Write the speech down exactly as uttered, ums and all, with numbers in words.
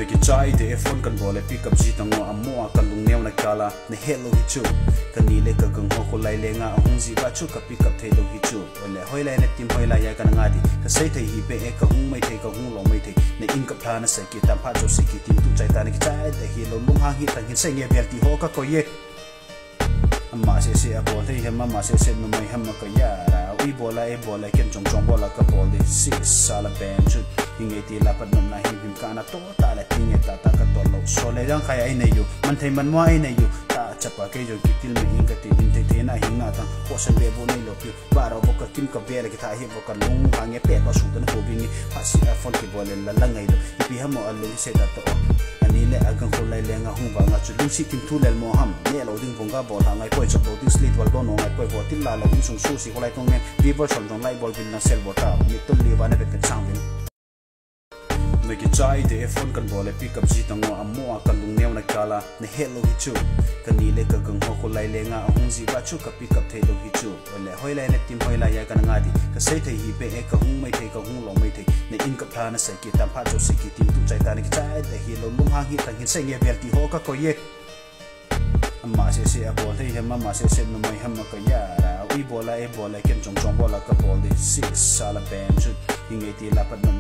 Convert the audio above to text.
Kichai te e phone kan bol e pick up ji tang o, amo a ka lungneo na kala, na hello hi chu. Ka ni le ka gang ho ko lai le nga ahung ji ba chu ka pick up thei lo hi chu. Ole hoi lai na tim hoi lai ya ka na nga di. Ka sei thei hi pe e ka hung mai thei ka hung lo mai thei. Na in kap tha na sei ki tam pha cho sei ki tim tu chai ta na kichai te hi lo lung hang hi tang hin sei nge bel ti ho ka ko ye. Ama se se a bol thei hem, ama se se numei hem a ka ya ra. Ui bol a e bol a ken chong chong bol a ka bol di si sa la pen chu. Hi nge ti la pat nom na him him ka na to ta la ti nge ta ta ka to lo. So le jang khai ai nei yu, man thei man mo ai nei yu. Ta chapa ke jo ki til me hing ka ti him thei thei na hing na tang. Ko san be bo nei lo ki. Ba ro bo ka kim ka be la ki tha hi bo ka lung ha nge pe ko su ta na ko bi nge. Ha si a phone ki bol le la la ngai lo. Ipi ham mo a lung se ta to. Ani le a gang ko lai le nga hung ba nga chu lung si kim thu lel mo ham. Ne lo ding bong ga bol ha ngai poi chok lo ding slit wal do no ngai poi bo til la lo hung sung su si ko lai tong ne. Viewers hon jong lai bol bin na sel bo ta. Mi tul li ba na pe pe chang bin. Na kichai te e phone kan bol e pick up ji tang o, amo a ka lungneo na kala, na hello hi chu. Ka ni le ka gang ho ko lai le nga ahung ji ba chu ka pick up thei lo hi chu. Ole hoi lai na tim hoi lai ya ka na nga di. Ka sei thei hi pe e ka hung mai thei ka hung lo mai thei. Na in kap tha na sei ki tam pha cho sei ki tim tu chai ta na kichai te hi lo lung hang hi tang hin sei nge bel ti ho ka ko ye. Ama se se a bol thei hem, ama se se numei hem a ka ya ra. Ui bol a e bol a ken chong chong bol a ka bol di si sa la pen chu. Hi nge ti la pat nom